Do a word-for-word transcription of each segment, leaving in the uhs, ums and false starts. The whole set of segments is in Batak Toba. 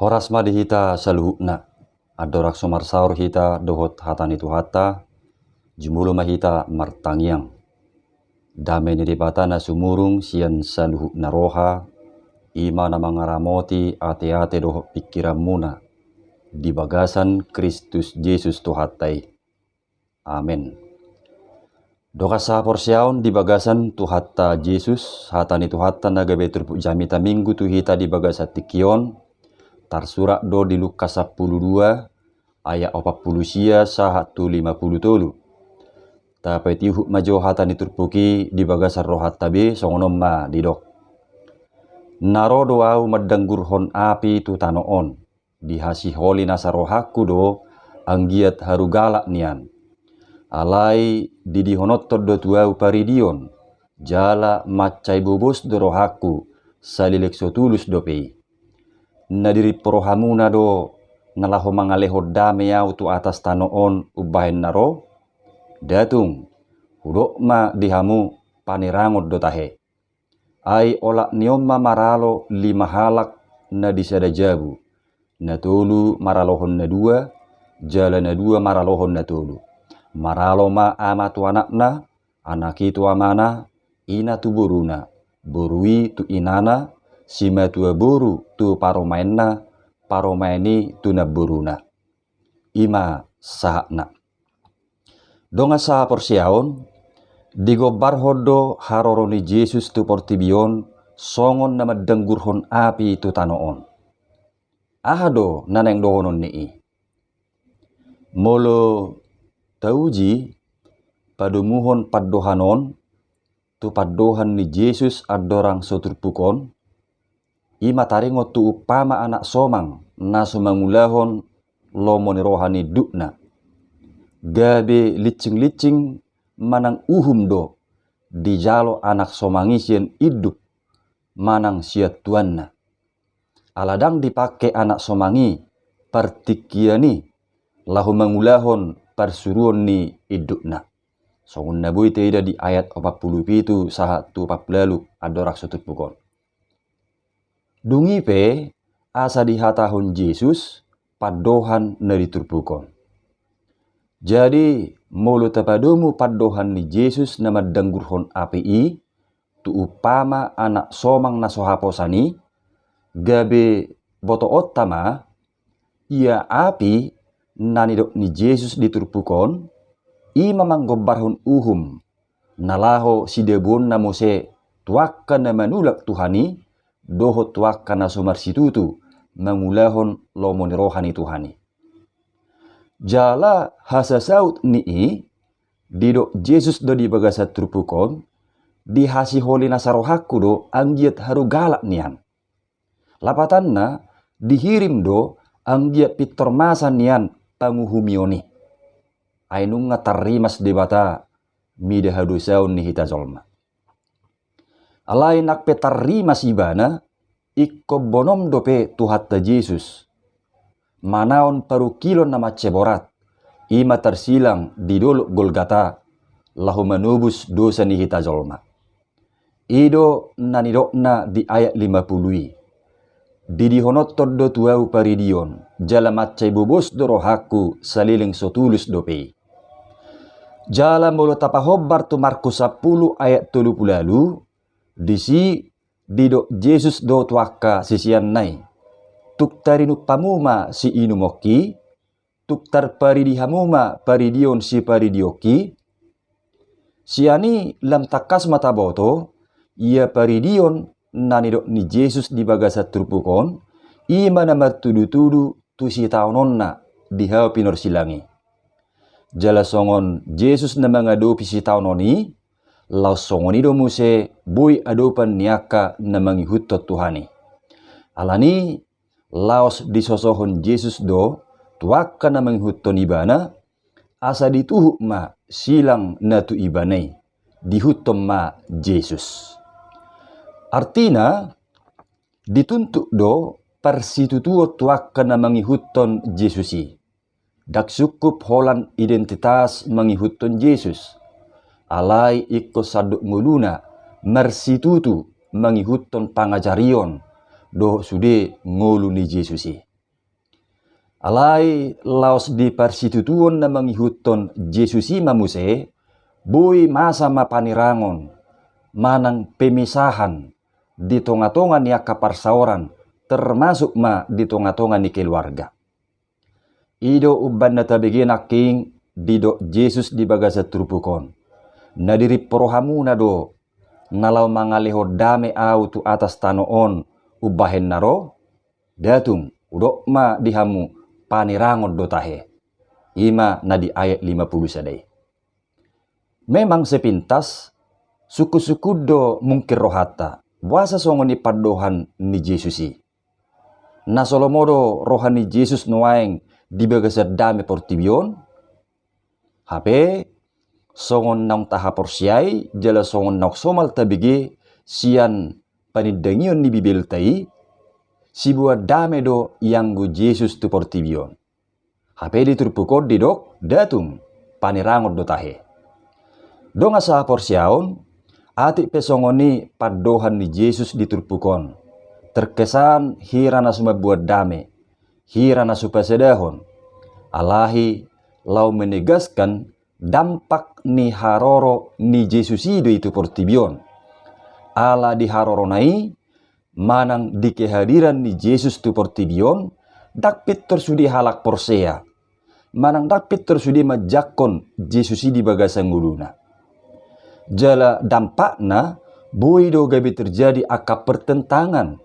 Horas ma di hita saluhutna. Andorang so marsaor hita dohot hata ni Tuhanta, jumolo ma hita martangiang. Dame ni Debata na sumurung sian saluhutna roha, i ma na mangaramoti ateate dohot pingkiranmuna di bagasan Kristus Jesus Tuhanta i. Amen. Dongan sahaporseaon di bagasan Tuhanta Jesus, hata ni Tuhanta na gabe turpuk jamita Minggu tu hita di bagasan tingki on, tarsurat do di Lukas sampulu dua, ayat opat pulu sia sahat tu lima pulu tolu. Tapaihut ma jo hata ni turpuk i di bagasan rohanta be, songon on ma didok. Na ro do Ahu mandanggurhon api tu tano on, dihasiholi nasa rohangku do anggiat haru galak nian. Alai didihononhon do tu Ahu paridion, jala mansai bobos do rohangku, saleleng so tulus dope i. Na dirimpu rohamuna do na laho mangalehon dame Ahu tu atas tano on umbahen na ro? Nda tung, hudok ma di hamu, panerangon do tahe. Ai olat ni on ma maralo lima halak na di sada jabu, na tolu maralohon na dua, jala na dua maralohon na tolu. Maralo ma ama tu anakna, anak i tu amana, ina tu boruna, boru i tu inana, simatua boru tu parumaenna, parumaen i tu namboruna. I ma sahatna. Dongan sahaporseaon, digombarhon do haroro ni Jesus tu portibi on songon na mandanggurhon api tu tano on. Aha do na naeng dohonon ni i? Molo tauji padomuhon pandohan on tu pandohan ni Jesus andorang so turpuk on, i ma taringot tu umpama anak somang na so mangulahon lomo ni roha ni indukna. Gabe linsing-linsing manang uhum do dijalo anak somang i sian induk manang sian tuanna. Ala ndang dipangke anak somang i partingkian i laho mangulahon parsuruon ni indukna. Songon na boi taida di ayat opat pulu pitu sahat tu opat pulu ualu andorang so turpuk on. Dung i pe asa dihatahon Jesus pandohan na di turpuk on. Jadi, molo tapadomu pandohan ni Jesus na mandanggurhon api i tu umpama anak somang na so haposan i, gabe botoonta ma, ia api na nidok ni Jesus di turpuk on, i ma manggombarhon uhum na laho sidabuonna muse tu angka na manulak Tuhan i, dohot tu angka na so marsitutu mangulahon lomo ni roha ni Tuhan i. Jala hasasaut ni i, didok Jesus do di bagasan turpuk on, dihasiholi nasa rohangku do anggiat haru galak nian. Lapatanna, dihirim do anggiat pintor masa nian panguhumion i. Ai nunga tarrimas Debata mida hadosaon ni hita jolma. Alai nang pe tarrimas ibana, ingkon bonom dope Tuhanta Jesus manaon parungkilon na mansai borat, i ma tarsilang di dolok Golgata, laho manobus dosa ni hita jolma. I do na nidokna di ayat lima pulu i. Didihononhon do tu ahu paridion, jala mansai bobos do rohangku saleleng so tulus dope i. Jala molo tapahombar tu Markus sampulu ayat tolu pulu ualu, disi didok Jesus do tu angka siseanna i. Tung tarinum hamu ma siinumongki, tung tarparidi hamu ma paridion siparidionki. Sian i lam tangkas ma taboto, ia paridion na nidok ni Jesus di bagasan turpuk on, i ma na martudutudu tu sitaononna di hau pinorsilang i. Jala songon Jesus na mangadopi sitaonon i, laos songon i do muse boi adopan ni angka na mangihuthon Tuhan i. Alani, laos disosohon Jesus do tu angka na mangihuthon ibana, asa dituhuk ma silang na tu ibana i, diihuthon ma Jesus. Artina, dituntut do parsitutuon tu angka na mangihuthon Jesus i. Ndang sungkup holan identitas mangihuthon Jesus. Alai ingkon sandok ngoluna marsitutu mangihuthon pangajarion dohot sude ngolu ni Jesus i. Alai laos di parsitutuon na mangihuthon Jesus i ma muse, boi masa ma panirangon, manang pemisahan, di tonga-tonga ni angka parsaoran, termasuk ma di tonga-tonga ni keluarga. I do umbahen na tabege nangkin didok Jesus di bagasan turpuk on. Na dirimpu rohamuna do, na laho mangalehon dame Ahu tu atas tano on umbahen na ro? Datung, hudok ma di hamu, panirangon do tahe. I ma na di ayat lima pulu sada i. Memang sepintas, sungkun-sungkun do mungkin rohanta, boasa songon i pandohan ni Jesus i. Na so lomo do roha ni Jesus nuaeng di bagasan dame portibi on? Hape, songon naung tahaporseai, jala songon naung somal tabege sian panindangion ni Bibelta i, siboan dame do ianggo Jesus tu portibi on. Hape di turpuk on didok, datung, panirangon do tahe. Dongan sahaporseaon, atik pe songon i pandohan ni Jesus di turpuk on. Terkesan hira na so mamboan dame, hira na so pasadahon. Alai, laho menegaskan dampak ni haroro ni Jesus i do i tu portibi on. Ala di harorona i, manang di kehadiran ni Jesus tu portibi on, ndang pintor sude halak porsea, manang ndang pintor sude manjangkon Jesus i di bagasan ngoluna. Jala dampakna, boi do gabe terjadi angka pertentangan,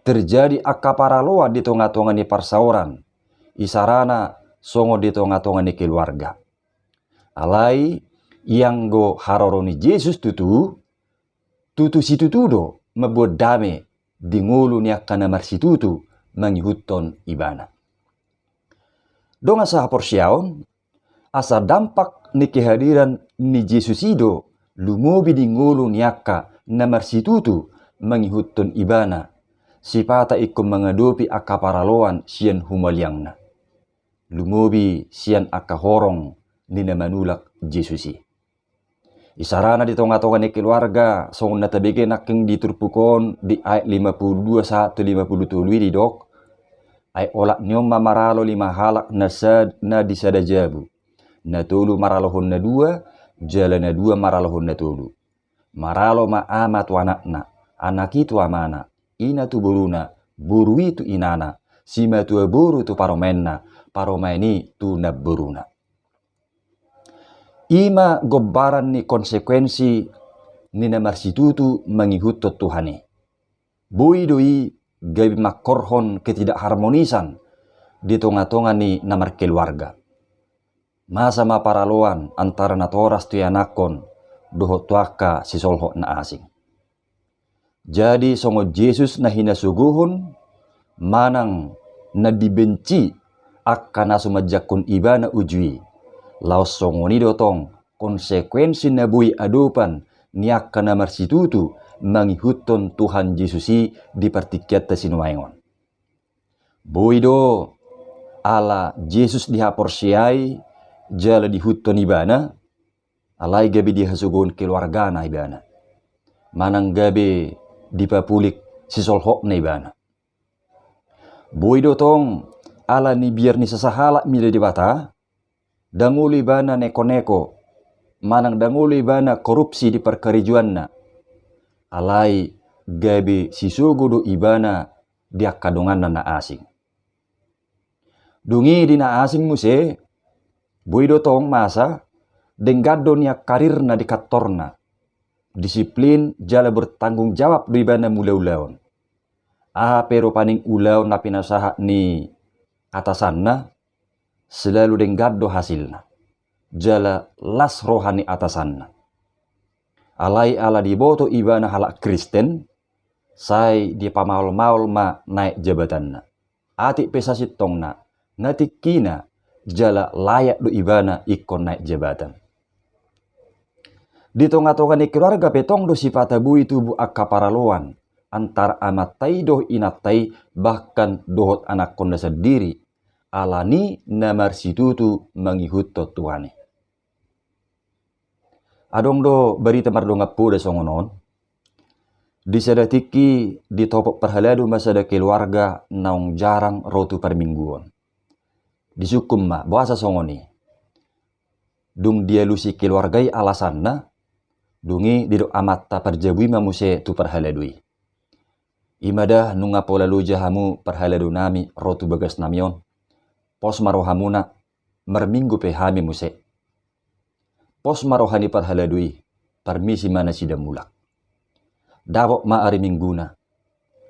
terjadi angka paraloan di tonga-tonga ni parsaoran, isarana songon di tonga-tonga ni keluarga. Alai, ianggo haroro ni Jesus tutu, tutu situtu do mamboan dame di ngolu ni angka na marsitutu mangihuthon ibana. Dongan sahaporseaon, asa dampak ni kehadiran ni Jesus i do lumobi di ngolu ni angka na marsitutu mangihuthon ibana, sipata ingkon mangadopi angka paraloan sian humaliangna. Lumobi sian angka horong ni na manulak Jesus i. Isarana di tonga-tonga ni keluarga, songon na tabege nangkin di turpuk on di ayat lima pulu dua sahat tu lima pulu tolu i didok, ai olat ni on ma maralo lima halak na sad-, na di sada jabu. Na tolu maralohon na dua, jala na dua maralohon na tolu. Maralo ma ama tu anakna, anak i tu amana, ina tu boruna, boru i tu inana, simatua boru tu parumaenna, parumaen i tu namboruna. I ma gombaran ni konsekuensi ni na marsitutu mangihuthon Tuhan i. Boi do i gabe mangkorhon ketidakharmonisan di tonga-tonga ni na markeluarga. Masa ma paraloan antara natoras tu ianakhon dohot tu angka sisolhot na asing. Jadi songon Jesus na hinasogohon manang na dibenci angka na so manjangkon ibana uju i, laos songon i do tong konsekuensi na boi adopan ni angka na marsitutu mangihuthon Tuhan Jesus i di partingkianta sinuaeng on. Boi do ala Jesus dihaporseai jala diihuthon ibana, alai gabe dihasogohon keluargana ibana, manang gabe dipapulik sisolhotna ibana. Boi do tong ala nibiar ni sasahalak mida Debata, ndang olo ibana neko-neko, manang ndang olo ibana korupsi di parkarejoanna, alai gabe sisogo do ibana di angka donganna na asing. Dung i di na asing muse, boi do tong masa, denggan do nian karirna di kantorna, disiplin jala bertanggung jawab do ibana mangula ulaon. Aha pe rupa ni ulaon na pinasahat ni atasanna, selalu denggan do hasilna. Jala las roha ni atasanna. Alai ala diboto ibana halak Kristen, sai dipamaol-maol ma naek jabatanna. Atik pe sasintongna, na tingkina, jala layak do ibana ingkon naek jabatan. Di tonga-tonga ni keluarga pe tong do sipata boi tubu angka paraloan antara amanta i dohot inanta i, bahkan dohot anakhonna sandiri, ala ni na marsitutu mangihuthon Tuhan i. Adong do barita mardongan poda songon on. Di sada tingki ditopot parhalado ma sada keluarga naung jarang ro tu parmingguon. Disungkun ma, boasa songon i? Dung dialusi keluarga i alasanna, dung i didok amanta parjabu i ma muse tu parhalado i. I ma da nunga pola loja hamu parhalado nami ro tu bagas nami on. Pos ma rohamuna, marminggu pe hami muse. Pos ma roha ni parhalado i, parmisi ma nasida mulak. Dapot ma ari mingguna.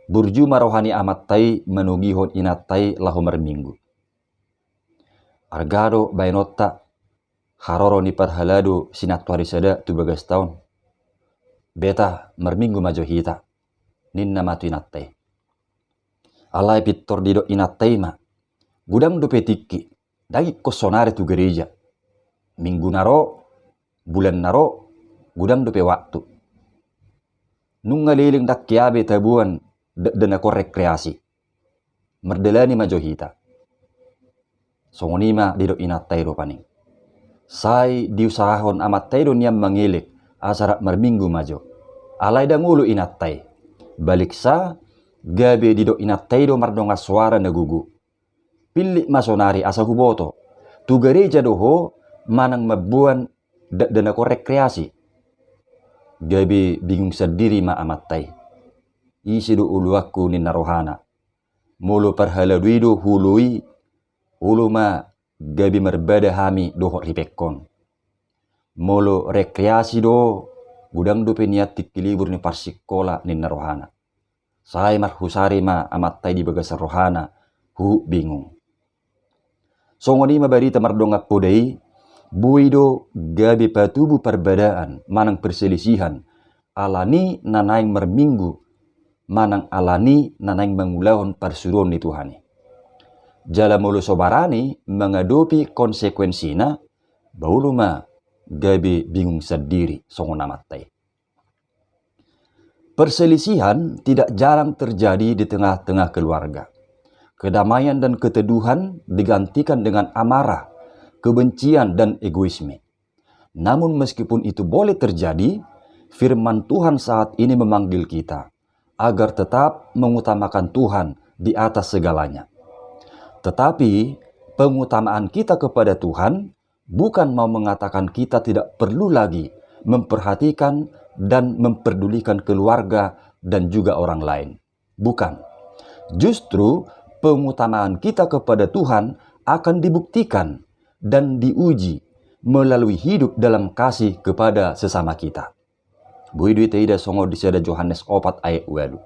Burju ma roha ni amanta i manogihon inanta i laho marminggu. Arga do baenonta, haroro ni parhalado sinantuari sada tu bagasta on. Beta, marminggu ma jo hita, ninna ma tu inanta i. Alai pintor didok inanta i ma, godang dope tingki, ndang ingkon sonari tu gareja. Minggu na ro, bulan na ro, godang dope waktu. Nunga leleng ndang hea be taboan dakdanak on rekreasi. Mardalani ma jo hita. Songon i ma didok inanta i rupani. Sai diusahahon amanta i do nian mangelek, asa rap marminggu ma jo. Alai ndang olo inanta i. Baliksa, gabe didok inanta i do mardongan soara na gogo. Pillit ma sonari asa huboto. Tu gareja do ho manang mamboan dakdanak on rekreasi? Gabe bingung sandiri ma amanta i. Ise do oloanku ninna rohana. Molo parhalado i do huoloi, olo ma gabe marbada hami dohot ripengkon. Molo rekreasi do, godang dope nian tingki libur ni parsingkola ninna rohana. Sai marhusari ma amanta i di bagasan rohana, huhut bingung. Songon i ma barita mardongan poda i, boi do gabe patubu parbadaan manang perselisihan, alani na naeng marminggu, manang alani na naeng mangulahon parsuruon ni Tuhan i. Jala molo so barani mangadopi konsekuensina, ba olo ma gabe bingung sandiri songon amanta i. Perselisihan tidak jarang terjadi di tengah-tengah keluarga. Kedamaian dan keteduhan digantikan dengan amarah, kebencian, dan egoisme. Namun meskipun itu boleh terjadi, firman Tuhan saat ini memanggil kita agar tetap mengutamakan Tuhan di atas segalanya. Tetapi, pengutamaan kita kepada Tuhan bukan mau mengatakan kita tidak perlu lagi memperhatikan dan memperdulikan keluarga dan juga orang lain. Bukan. Justru, pengutamaan kita kepada Tuhan akan dibuktikan dan diuji melalui hidup dalam kasih kepada sesama kita. Boi do i taida songon di sada Johannes opat ayat ualu.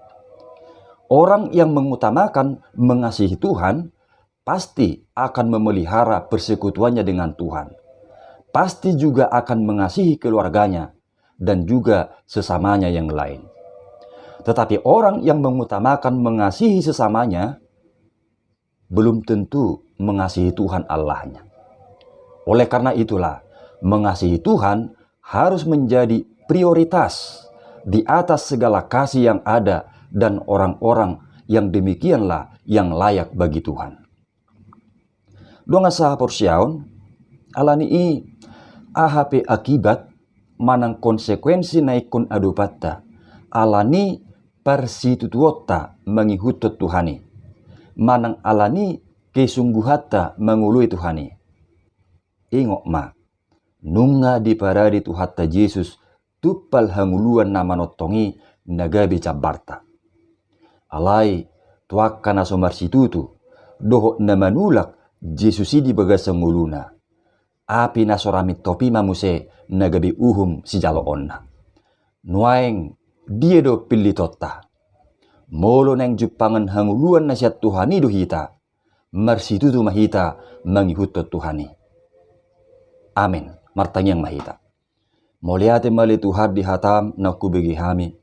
Orang yang mengutamakan mengasihi Tuhan pasti akan memelihara persekutuannya dengan Tuhan. Pasti juga akan mengasihi keluarganya dan juga sesamanya yang lain. Tetapi orang yang mengutamakan mengasihi sesamanya belum tentu mengasihi Tuhan Allahnya. Oleh karena itulah, mengasihi Tuhan harus menjadi prioritas di atas segala kasih yang ada dan orang-orang yang demikianlah yang layak bagi Tuhan. Dongan sahaporseaon, alani i aha pe akibat manang konsekuensi na ingkon adopanta, alani parsitutuonta mangihuthon Tuhan i, manang alani kesungguhanta mangoloi Tuhan i. Ingot ma, nunga diparade Tuhanta Jesus tumpal hangoluan na manongtong i na gabe jambarta. Alai, tu angka na so marsitutu, dohot na manulak Jesus i di bagasan ngoluna. Api na so ramin topi ma muse na gabe uhum sijaloonna. Nuaeng dia do pillitonta? Molo naeng jumpangan hangoluan na sian Tuhan i do hita, marsitutu ma hita mangihuthon Tuhan i. Amen. Martangiang ma hita. Mauliate ma ale Tuhan di hatam na hubege hami.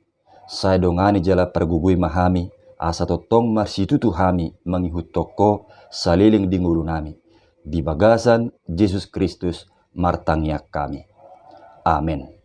Sai dongani jala pargogoi ma hami, asa tongtong marsitutu hami mangihuthon Ho saleleng di ngolunami. Di bagasan Jesus Kristus martangiang hami. Amen.